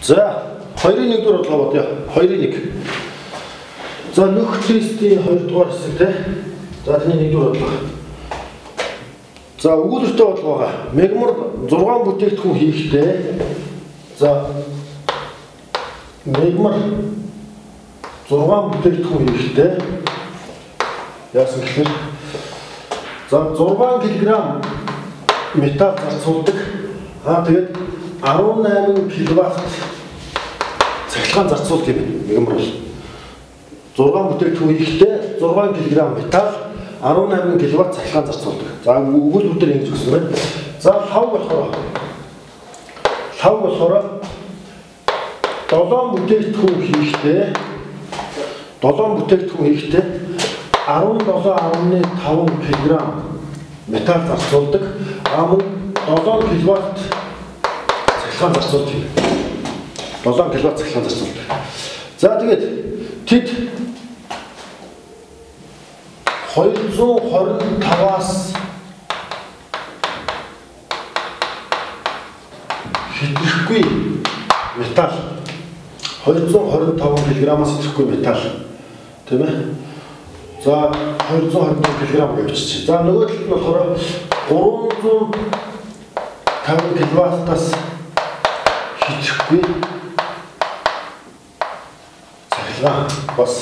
За 2-1 дугаар бодлого бодъё. 2-1. За нөх тестийн 2 дугаар хэсэг те. За тэрний 1 дугаар бодлого. За өгүүлбэртэй бодлого байгаа. Мегмар 6 бүтээгдэхүүн хийхдээ за мегмар 6 бүтээгдэхүүн хийхдээ яасан гэхээр за 6 кг металл зарцуулдаг. Аа тэгээд 18 кВт цахилгаан зарцуулдаг юм байна. Мегмар бол 6 бүтээгдэхүүн хийхдээ 6 кг металл 18 кВт цахилгаан зарцуулдаг. За өгүүлбэр дээр ингэж өгсөн байна. За лав болохоор 7 бүтээгдэхүүн хийхдээ 7 бүтээгдэхүүн хийхдээ 17.5 кг металл зарцуулдаг. А мөн 7 кВт цахилгаан зарцуулдаг. 7 кВт цахилгаан зарцуулдаг. За тэгээд тэд 225-аас хэтрэхгүй металл 225 кг-аас хэтрэхгүй металл тийм ээ. За 225 кг гэж. За нөгөө талд нь болохоор 350 кВт-аас хэтрэхгүй цахилгаан бас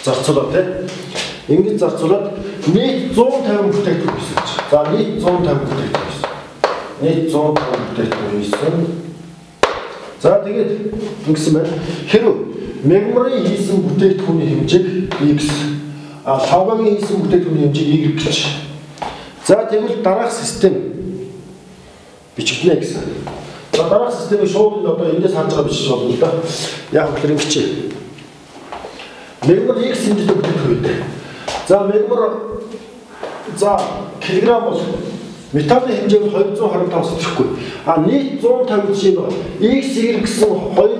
зарцуулаад тийм. Ингэж зарцуулаад нийт 150 бүтээгдэхүүн хийсэн гэж. За нийт 150 бүтээгдэхүүн хийсэн. Нийт 150 бүтээгдэхүүн хийсэн. За тэгээд ингэсэн байна. Хэрв мегмарын хийсэн бүтээгдэхүүний хэмжээг X, а лавгагийн хийсэн бүтээгдэхүүний хэмжээг Y гэж. За тэгвэл дараах систем бичигдэнэ гэсэн. За дараах системийг шууд энэ одоо эндээс харж байгаа бичиж болно л да. Яг хөтлөр ингэж. Мегмар X хэмжээтэй бүтээгдэхүүн гэдэг. За мегмар за килограмм бол металлын хэмжээ бол 225-аас ихэхгүй. А нийт 150 жишээ байна. X, Y гэсэн хоёр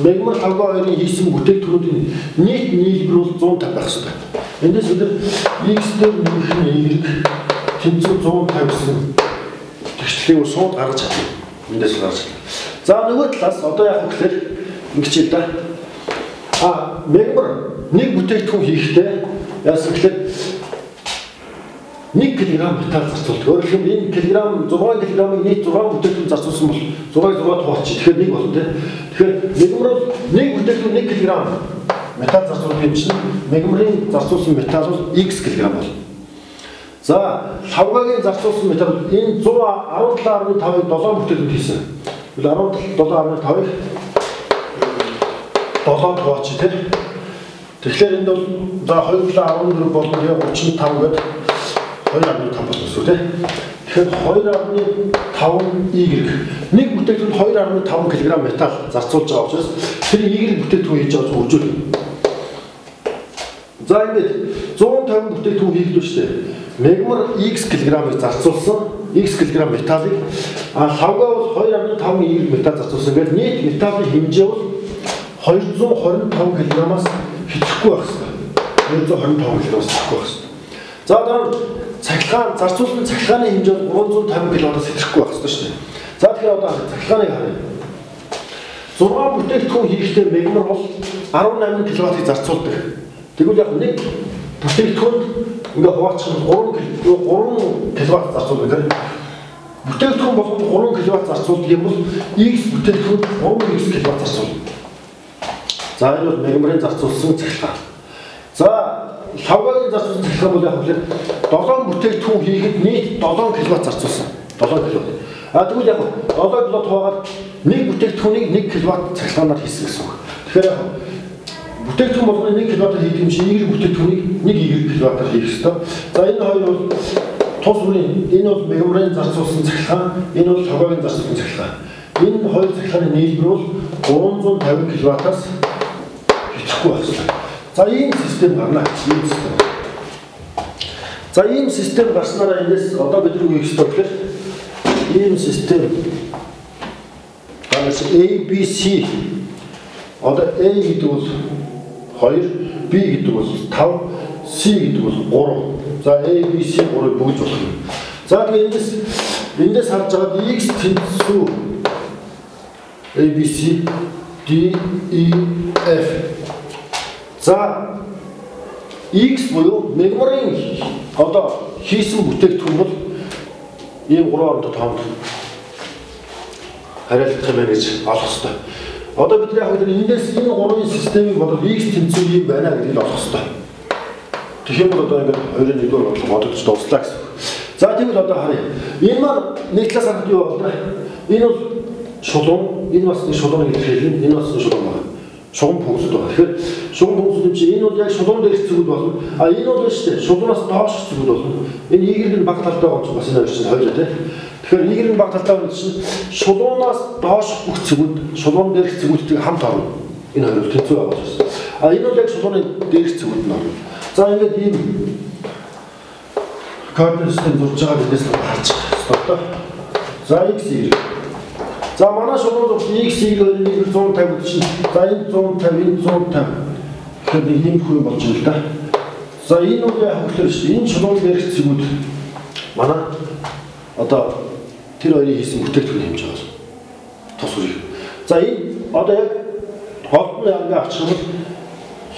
мегмар лавга хоёрын хийсэн бүтээгдэхүүнүүдийн нийт нийлбэр бол 150 байх хэрэгтэй. Эндээс бид нар X дээр нэмэх нь Y тэнцүү 150 гэсэн тэгшлийг шууд гаргаж чадна. Эндээс гаргаж чадна. За нөгөө талаас одоо яах вэ гэхээр ингэж л да. А мегмар нэг бүтээгдэхүүн хийхдээ яасан гэхээр 1 кг металл зарцуулдаг. Өөрөөр хэлбэл энэ килограмм 6 кг-ыг нийт 6 бүтээгдэхүүн зарцуулсан бол 6-ыг 6 хуваачих. Тэгэхээр 1 болно тийм. Тэгэхээр мегмар бол нэг бүтээгдэхүүн 1 кг металл зарцуулах юм чинь мегмарын зарцуулсан металл бол X кг болно. За лавгагийн зарцуулсан металл энэ 117.5-ыг 7 бүтээгдэхүүн хийсэн. 17.5-ыг 7 хуваачих тийм. Тэгэхээр энд бол за 2.14 болон 35 гэдэг 2.5 болно гэсэн үг тийм. Тэгэхээр 2.5 Y нэг бүтээгдэхүүн 2.5 кг металл зарцуулж байгаа учраас тэр Y бүтээгдэхүүн хийж байгаа зүйл үржүүлнэ. За ингээд 150 бүтээгдэхүүн хийгдэн шүү дээ. Мегмар X кг-ыг зарцуулсан, X кг металлыг а лавга бол 2.5 Y металл зарцуулсан. Ингээд нийт металлын хэмжээ бол 225 кг-аас хэтрэхгүй байх хэрэгтэй. 225 кг-аас хэтрэхгүй байх хэрэгтэй. За дараа нь цахилгаан зарцуулсан цахилгааны хэмжээ бол 350 кВт-аас хэтрэхгүй байх хэрэгтэй шүү дээ. За тэгэхээр одоо цахилгааныг харъя. 6 бүтээгдэхүүн хийхдээ мегмар бол 18 кВт-ыг зарцуулдаг. Тэгвэл яг нэг бүтээгдэхүүнд ингээ хуваачих нь 3 кВт зарцуулдаг. Бүтээгдэхүүн болгонд 3 кВт зарцуулдаг юм бол X бүтээгдэхүүнд 3X кВт зарцуулна. За энэ бол мегмарын зарцуулсан цахилгаан. За лавгагийн зарцуулсан цахилгаан бол яг хөглөр 7 бүтээгдэхүүн хийхэд нийт 7 кВт зарцуулсан. 7 кВт. А тэгвэл яг 7 кВт хуваагаад нэг бүтээгдэхүүнийг 1 кВт цахилгаанаар хийсэн гэсэн үг. Тэгэхээр яг бүтээгдэхүүн болгоно 1 кВт-аар хийх юм чинь Y бүтээгдэхүүнийг 1 Y кВт-аар хийх ёстой. За энэ хоёр бол тус бүрийн энэ бол мегмарын зарцуулсан цахилгаан, энэ бол лавгагийн зарцуулсан цахилгаан. Энэ хоёр цахилгааны нийлбэр бол 350 кВт-аас хэтрэхгүй байх ёстой. За ийм систем гарна. Ийм систем. За ийм систем гарснараа эндээс одоо бид юу хийх ёстой гэхээр ийм систем гарч A B C одоо A гэдэг бол 2, B гэдэг бол 5, C гэдэг бол 3. За A B C 3-ыг бөгж болох юм. За тэгээ эндээс харж байгаад X тэнцүү A B C D E F. За X буюу мегмарын одоо хийсэн бүтээгдэхүүн бол ийм 3.5-нд харьяалагдах юм байна гэж олох хэрэгтэй. Одоо бид яг энэ эндээс энэ гурвын системийг бодвол X тэнцүү юм байна гэдгийг олох хэрэгтэй. Тэгэх юм бол одоо ингээд 2-ын 1-р бодлого бодогдож дууслаа гэсэн. За тэгвэл одоо харъя. Энэ маань нэг талаас харахад юу байна? Энэ бол шулуун, энэ бас нэг шулууныг илэрхийлнэ, энэ бас нэг шулуун байна. Шугам функцүүд байна. Тэгэхээр шугам функцүүд юм чи энэ бол яг шулуун дээрх цэгүүд болно. А энэ бол шүү дээ шулуунаас доош цэгүүд болно. Энэ Y нь бага талтай байгаа юм чи бас энэ хоёр чинь хоёр тий. Тэгэхээр Y нь бага талтай байгаа чинь шулуунаас доош бүх цэгүүд шулуун дээрх цэгүүдтэйг хамт орно. Энэ хоёр бол тэнцүү байгаа учраас. А энэ бол яг шулууны дээрх цэгүүд нь орно. За ингээд ийм координат систем зурж байгаа бидээс нь харж байгаа. За X Y. За манай шулуун зургт X Y 2 150 чинь за энэ 150 энэ 150 тэгэхээр нэг ийм хүү болж байна л да. За энэ бол яг хөглөр шүү дээ. Энэ шулуун дээрх цэгүүд манай одоо тэр хоёрын хийсэн бүтээгдэхүүн хэмжээ байна. Тус үрийг. За энэ одоо яг голд нь ингээ авчих юм бол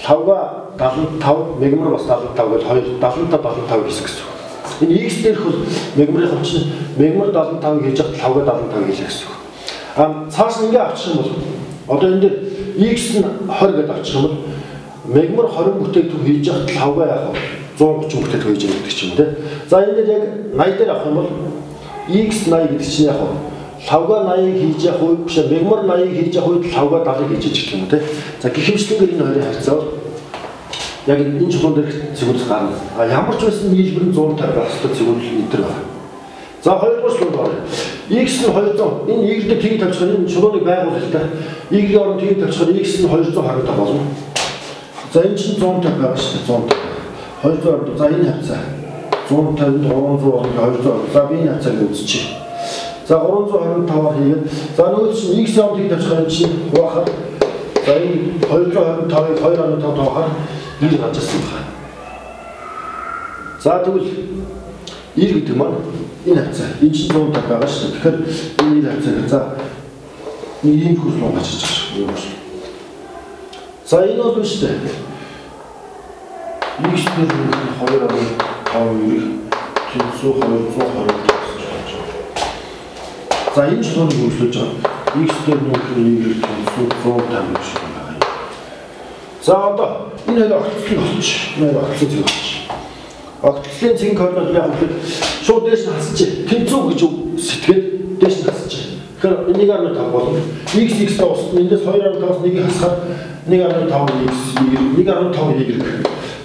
лавга 75, мегмар бас 75 гэж 2 75 75 хийсэн гэсэн үг. Энэ X дээрх бол мегмарын чинь мегмар 75 хийж яхад лавга 75 хийлээ гэсэн үг. А цааш нь ингээ авчих юм бол одоо энэ дээр X нь 20 гэдээ авчих юм бол мегмар 20 бүтээгдэхүүн хийж яхад лавга яах вэ? 130 бүтээгдэхүүн хийж байгаа гэдэг чинь тийм. За энэ дээр яг 80 дээр авах юм бол X 80 гэдэг чинь яах вэ? Лавга 80-ыг хийж явах үед биш мегмар 80-ыг хийж явах үед лавга 70-ыг хийж гэх юм уу тийм. За гэх мэтчилэнгээр энэ хоёрын харьцаа бол яг энэ чулуун дээрх цэгүүд гарна. А ямар ч байсан нийлбэр нь 150 байх ёстой цэгүүд энэ төр байна. За хоёрдугаар шулуунд оръё. X нь 200. Энэ Y дээр тийг тавьчихаар энэ шулууныг байгуулъя л да. Y-ийн оронд тийг тавьчихаар X нь 225 болно. За энэ чинь 150 байгаа шүү дээ. 150. 220. За энэ хавцаа 150-нд 300 болно 220. За би энэ хавцааг үзчихье. За 325-аар хийгээд за нөгөө чинь X-ийн оронд тийг тавьчихаар энэ чинь хуваахаар за энэ 225-ыг 2.5 тавахаар 90 гарч ирсэн байна. За тэгвэл 90 гэдэг маань энэ хавцаа. Энэ чинь 150 байгаа шүү дээ. Тэгэхээр энэ 90 хавцаа. За нэг ийм хөрс гарч ирж байгаа шүү. За энэ бол шүү дээ. X дээр 2.5 тэнцүү 220 гэсэн болж байгаа. За энэ шулууныг хөрслөж байгаа. X дээр нүүх Y тэнцүү 150 гэж байна. За одоо энэ хоёр огтлыг олчих. Энэ хоёр огтлыг зэг олчих. Огтлын цэгийн координат яг үгээр шууд дээш нь хасчих. Тэнцүү гэж сэтгээд дээш нь хасчих. Тэгэхээр 1.5 болно. X X-тэй устна. Эндээс 2.5-аас 1-ийг хасахаар 1.5 X Y 1.5 Y.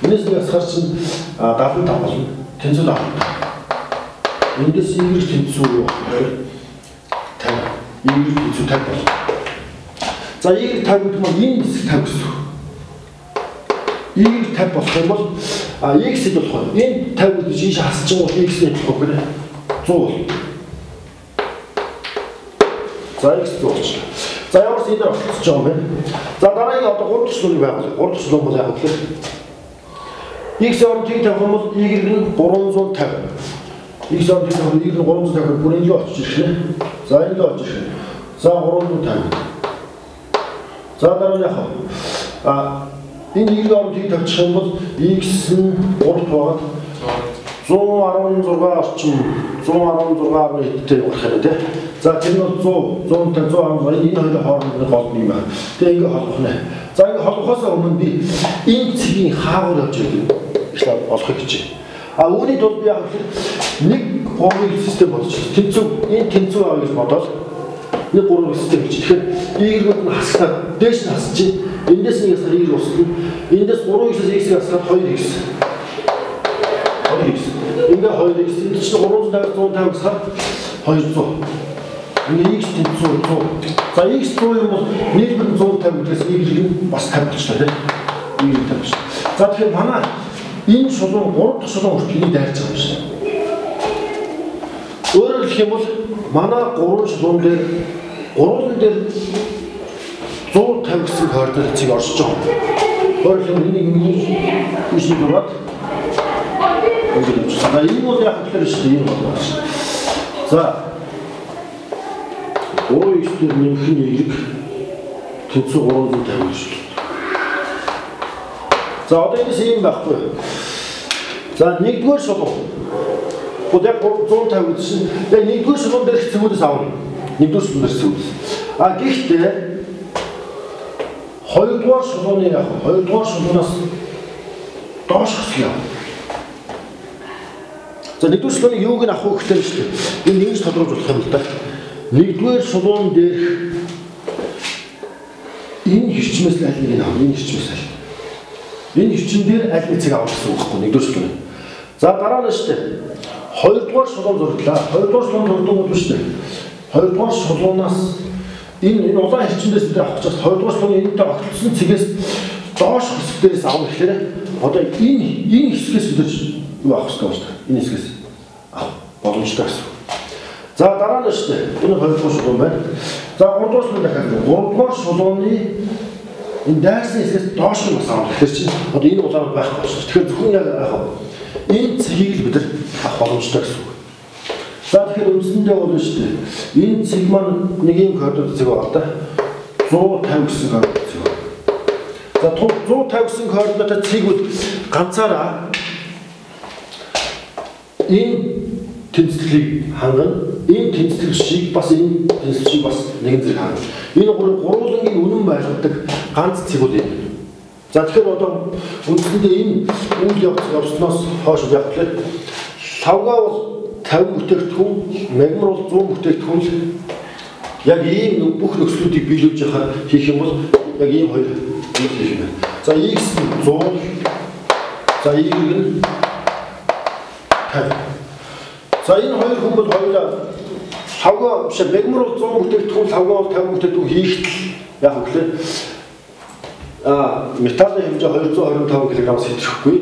Энэс нэг хасахаар чинь 75 болно. Тэнцүү 75. Эндээс Y тэнцүү юу вэ? 50. Y тэнцүү 50 болно. За Y 50 гэдэг нь энэ хэсэг 50 гэсэн үг. Y 50 болох юм бол X хэд болох вэ? Энэ 50 гэж ийш хасчих юм бол X-ийн болох вэ? 100 болно. За X 100 болчихлоо. За ямар ч энэ дээр огцож байгаа юм бэ? За дараагийн одоо 3 дахь шулууныг байгуулъя. 3 дахь шулуун бол яг вэ? X оронд тийг тавих юм бол Y нь 350. X оронд тийг тавих юм Y нь 350 бүр энэ рүү очиж ирэх нэ. За энэ рүү очиж ирэх. За 350. За дараа нь яг энэ Y оронд тийг тавьчих юм бол X нь 3 хуваад 116 орчим 116.1-тэй гарах юм тий. За тэр нь бол 100 150 116 энэ хоёрын хооронд гол юм байна. Тэгээ ингээ холбох нэ. За ингээ холбохоос өмнө би энэ цэгийн хаагур явж ирдэг. Эхлээд олохыг хичээе. А үүний тулд би яг нэг 3-ын систем бодож байна. Тэнцүү энэ тэнцүү авъя гэж бодоод нэг 3-ын систем хийж. Тэгэхээр Y-үүд нь хасахад дээш нь хасчих. Эндээс нэг хасахаар Y устна. Эндээс 3x-ээс x-ийг хасахад 2x. 2x. Ингээ 2x. Энд чинь 350 150 хасахад 200. Ингээ x тэнцүү 100. За x 100 юм бол нийлбэр нь 150 гэдгээс y нь бас 50 болчихлоо тийм. Y 50 болчихлоо. За тэгэхээр манай энэ шулуун 3 дахь шулуун хүртэл энийг дайрч байгаа юм шиг. Өөрөөр хэлэх юм бол манай 3 шулуун дээр гурван дээр 150 гэсэн координатыг оршиж байгаа. Өөрөөр хэлбэл энийг ингэж ийш зураад ингэж явуулсан. За энэ бол яг тэгэхээр шүү дээ. Энэ бол байна. За 3x дээр нэмэх нь y тэнцүү 350 гэж. За одоо энэс ийм байхгүй. За нэгдүгээр шулуун. Бол яг 150 гэдэг чинь яг нэгдүгээр шулуун дээрх цэгүүдээс авна. Нэгдүгээр шулуун дээрх цэгүүдээс. А гэхдээ хоёрдугаар шулууны яг хоёрдугаар шулуунаас доош хэсэг явна. За нэгдүгээр шулууныг юуг нь авах вэ гэхээр шүү дээ. Энэ нэгж тодруулж болох юм л да. Нэгдүгээр шулуун дээрх энэ хэрчмээс аль нэг нь авах, энэ хэрчмээс аль. Энэ хэрчим дээр аль нэг цэг авах гэсэн үг байхгүй нэгдүгээр шулуун. За дараа нь шүү дээ. Хоёрдугаар шулуун зурглаа. Хоёрдугаар шулуун зурдаг бол шүү дээ. Хоёрдугаар шулуунаас энэ улаан хэрчмээс бид авах гэж хоёрдугаар шулууны энэтэй огтлсон цэгээс доош хэсэг дээрээс авах гэхээр одоо энэ хэсгээс бид юу авах хэрэгтэй байна шүү дээ. Энэ хэсгээс авах боломжтой гэсэн. За дараа нь шүү дээ. Энэ хоёрдугаар шулуун байна. За гуравдугаар шулуун дахиад гуравдугаар шулууны энэ дайрсан хэсгээс доош нь бас авах гэхээр чинь одоо энэ улаан байхгүй байна шүү дээ. Тэгэхээр зөвхөн яг энэ цэгийг л бид нар авах боломжтой гэсэн үг. За тэгэхээр үндсэндээ бол шүү дээ. Энэ цэг маань нэг юм координат цэг байна да. 150 гэсэн координат цэг. За 150 гэсэн координаттай цэгүүд ганцаараа энэ тэнцвэрлийг хангана. Энэ тэнцвэрлэг шиг бас энэ тэнцвэрлэг шиг бас нэгэн зэрэг хангана. Энэ гурвуулангийн үнэн байлгадаг ганц цэгүүд юм. За тэгэхээр одоо үндсэндээ энэ үйл явц явсноос хойш яг л лавга бол 50 бүтээгдэхүүн, магмар бол 100 бүтээгдэхүүн л яг ийм бүх нөхцлүүдийг биелүүлж яхаа хийх юм бол яг ийм хоёр үйл хийх юм байна. За x нь 100, за y нь 50. За энэ хоёр хүн бол хоёулаа лавга биш магмар бол 100 бүтээгдэхүүн, лавга бол 50 бүтээгдэхүүн хийхдээ яг үгээр металлын хэмжээ 225 кг-аас хэтрэхгүй,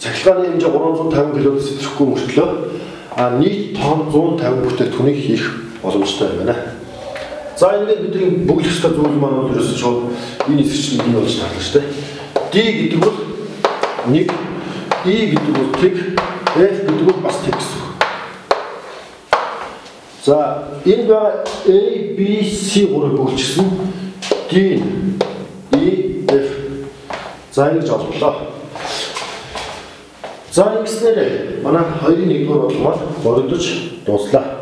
цахилгааны хэмжээ 350 кг-аас хэтрэхгүй мөртлөө нийт тон 150 бүтээгдэхүүнийг хийх боломжтой юм байна. За ингээд бидний бөглөх ёстой зүйл маань бол ерөөсөн шууд энэ хэсэг чинь энэ болж тарлаа шүү дээ. D гэдэг бол 1, E гэдэг бол тэг, F гэдэг бол бас тэг гэсэн үг. За энэ байгаа A, B, C гурыг бөглөчихсөн. D, E, F. За ингэж олдлоо. За ингэснээр манай 2-ын 1-р бодлого маань борогдож дууслаа.